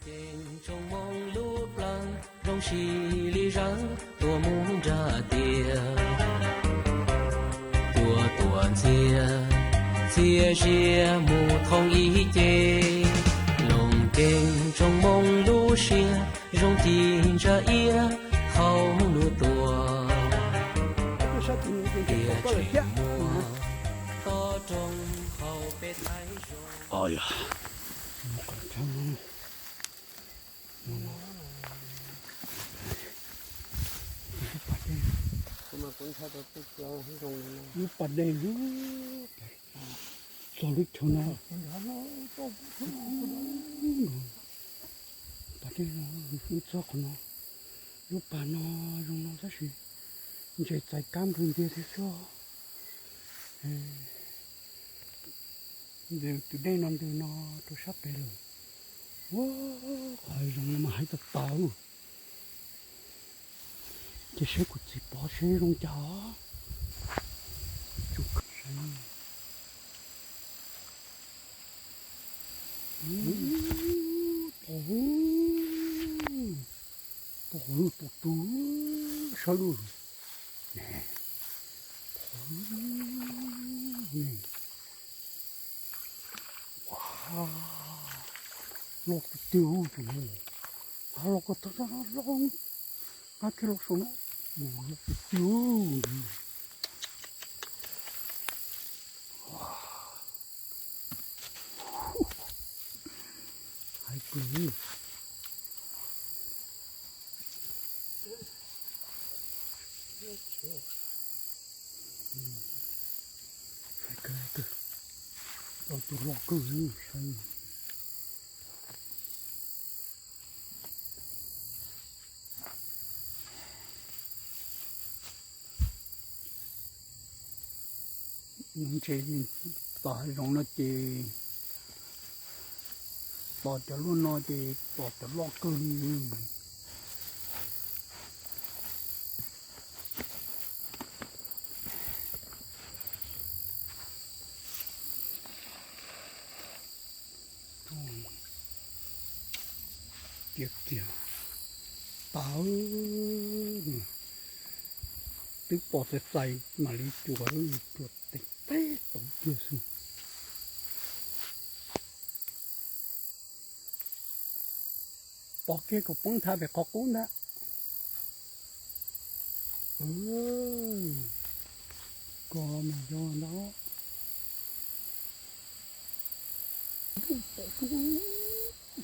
Tsoom moo lub plawv zoo si li zawv tuaj mus nrag tiaj, tuaj tuam ntxiag txias zias mus thoob ib ce. Loos ceev tsoom moo lub siab zoo ci ntsa iab hauv lub tuaj, tiaj tseem muaj tob roob hauv peb thaib zos. Lub pas dej, lub pas dej, lub txog lub chaw no. Pas dej no, lub txog qhov no, lub pas no zoo no tab sis ntses txais kab nplug ntiag thiab xwb. Ntws tus dej no ntws no rau sab pem lawm. Ua, qhov hav zoov no mas haib tas tas. Ces seb kuv txiv pov seb zoo cas os. Pov, pov, pov tus sawb lug. Los tiag tiag, tus no los ko tag los, qab kiag los saum no, los tiag tiag. Hais kawg. Hais kawg, hais kawg. Los tus loj kawg saib. Ntses tom hav zoov no ces, tom cov luaj no ces tom cov loj kawg li. Tiag tiag, tas, twb pom txais txais mam li cuam, cuam teg teg tau kiag xwb. Pom kiag kom poob nthav pem qhov qub ntag. Koj mas yog ntag.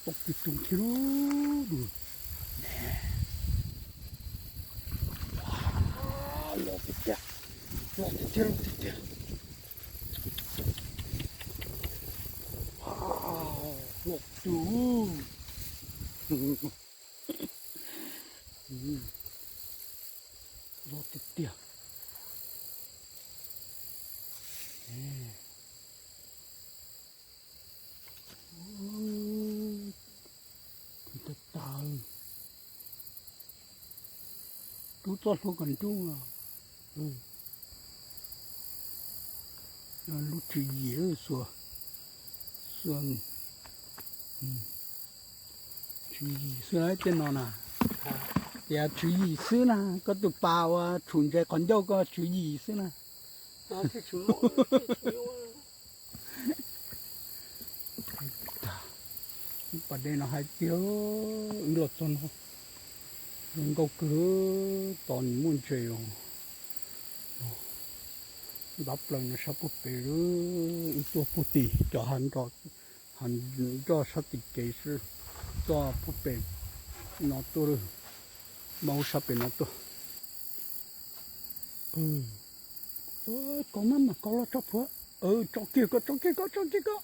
Tau kiag tus thiab lub. Los tiag tiag, los tiag tiag, los tiag tiag. Los tiag. Los tiag tiag. Tag tag. Rub txoj hlua kom nruj. Lub tswv yim, xuas, xuas, tswv yim xwb na tej no na. Tias tswv yim xwb na, koj tus pas uas tshum ntses qhov ncauj koj tswv yim xwb na. Lub pas dej no hais tiag, wb los txog no zoo nkauj kawg, tos nws muaj ntses os. Ntab plaws no sab puag pem, wb tuaj puag tim cov hav nroj sab tim kev xwb, tuaj puag pem no tuaj, mas sab pem no tuaj. Koj maj mam koj los tso plhuav, tso kiag koj, tso kiag koj, tso kiag koj.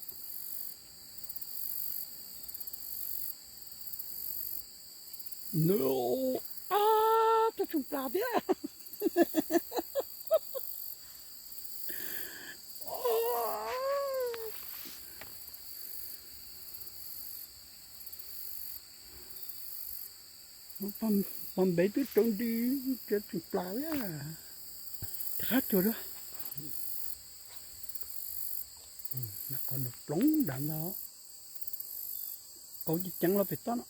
Ab, tub tsoom plas thiab. Pog npev twb tsaus nti, tub tsoom plas thiab. Rov qab cuag lawm. Qhov no ploov nram ntag. Kauv ceev ceev los pem toj no.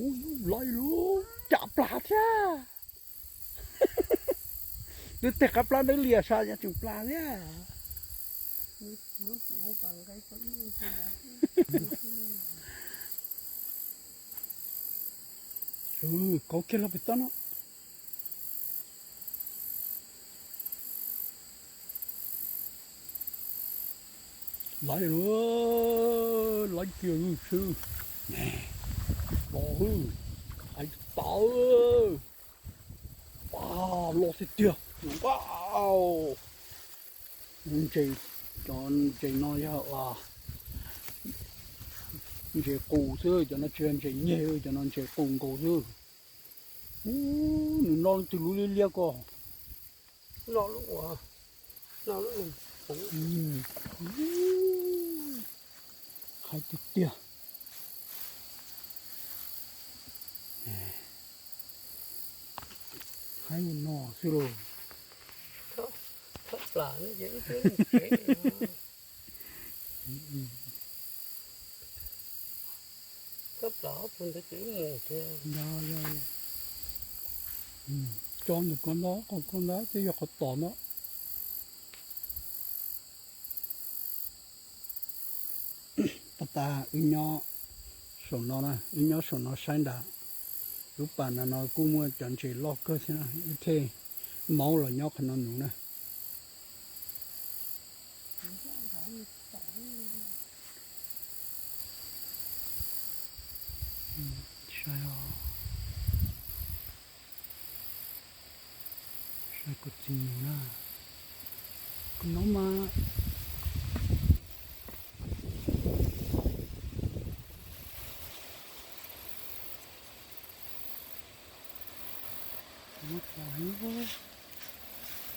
Ub, loj lub cam plas thiab. Twb tej qab plab dawb lias sav, tseem plas thiab. Kauv kiag los pem toj no. Laiv lawm, laiv kiag xwb. Los xwb, hais tawv. Los tiag tiag. Ntses, cov ntses no yog ntses qus xwb, cov no tsis yog ntses nyeg, cov no ntses qus nkaus xwb. Ub, nws no leej twg lub liab liab ko. Hais tiag tiag. Hais no xwb lauj. Cov ntawm ko ntag, qhov ko ntag twb yog qhov tom no. Tab tas wb nyob saum no na, wb nyob saum no saib nrad. Lub pas nrad no kuj muaj cov ntses loj kawg thiab na, wb thiaj maub los nyob qhov no nuv na. Saib os, saib kuv txiv nus na, kuv no mas.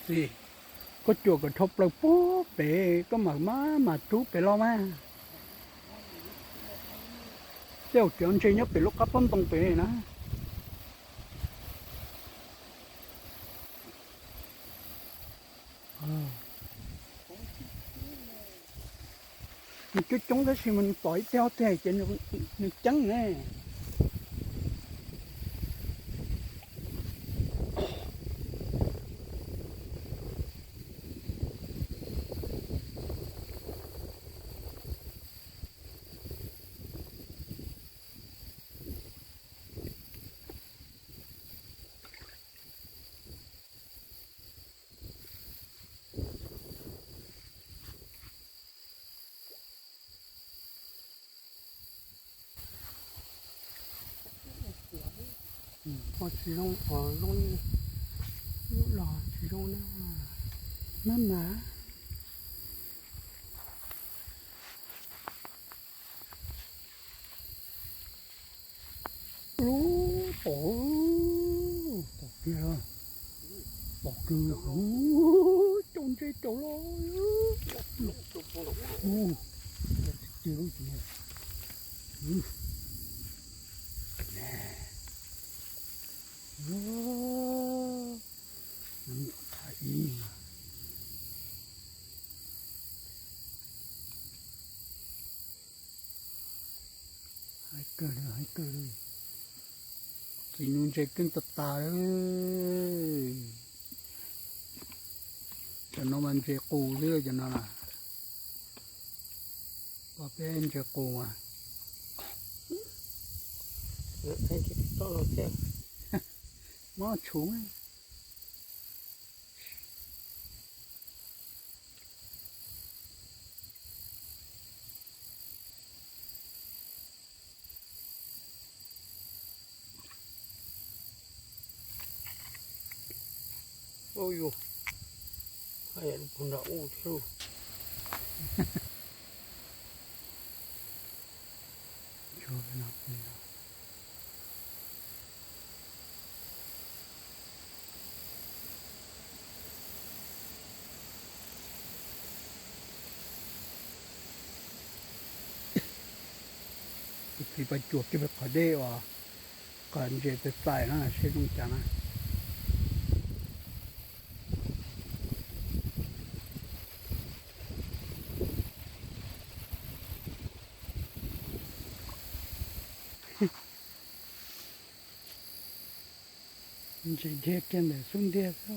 Txiv, koj cuam kom dhau plaws puag pem, koj mam maj mam rub pem los mas. Tej zaum cov ntses nyob pem lub qab pob ntoo pem na. Nws coob coob tab sis mas nws pom ib teg ob teg ces nws ceeb ne. Ho tsis zoo, zoo li lub los tsis zoo na. Maj mam. Lub tom, tom kiag, tom kiag, caum ntses caum los. Tiag lub, Hais kawg li, hais kawg li. Txiv nus ntses keej tas tas li. Cov no mas ntses qus xwb cov no na. Pom peb ntses qus mas. Mob tshum. Ub yus, haj yam li puag nram ub thiab lauj. Tiv pas cuam kiag pem qhov dej uas qhov ntses txaij txaij na, seb zoo cas na. Ntses dhia kiag ntawm xub ntiag xwb.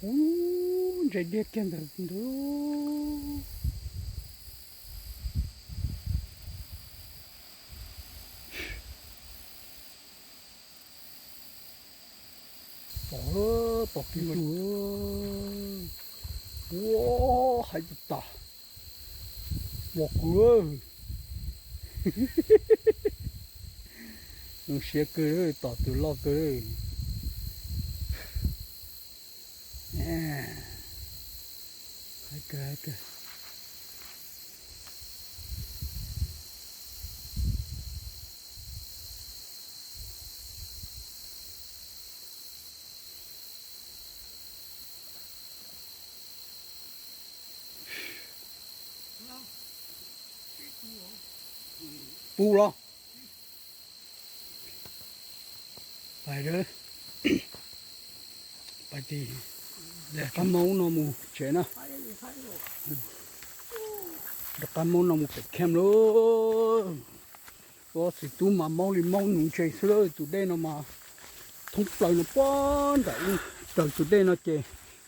Ub, ntses dhia kiag ntawm ntawd. Tom, tom kiag tus. Ua, hais tias tas, vos kwv. Zoo siab kawg, tom tus loj kawg. Hais kawg, hais kawg. Pub los. Pais, pais ti, rov qab maub no mus tsev na. Rov qab maub no mus pem camp lauj. Ua txiv tub mas maub li maub nuv ntses xwb lauj. Tus dej no mas thoob plaws no puag nram, raws tus dej no ces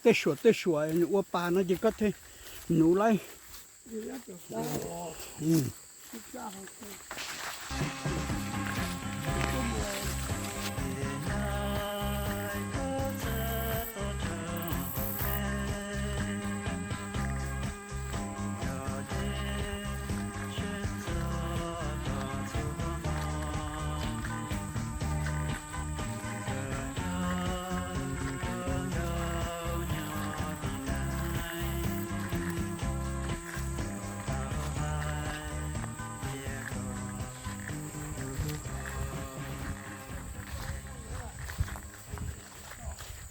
tej suam tej suam nws ua pas no ces koj thiaj nuv laib.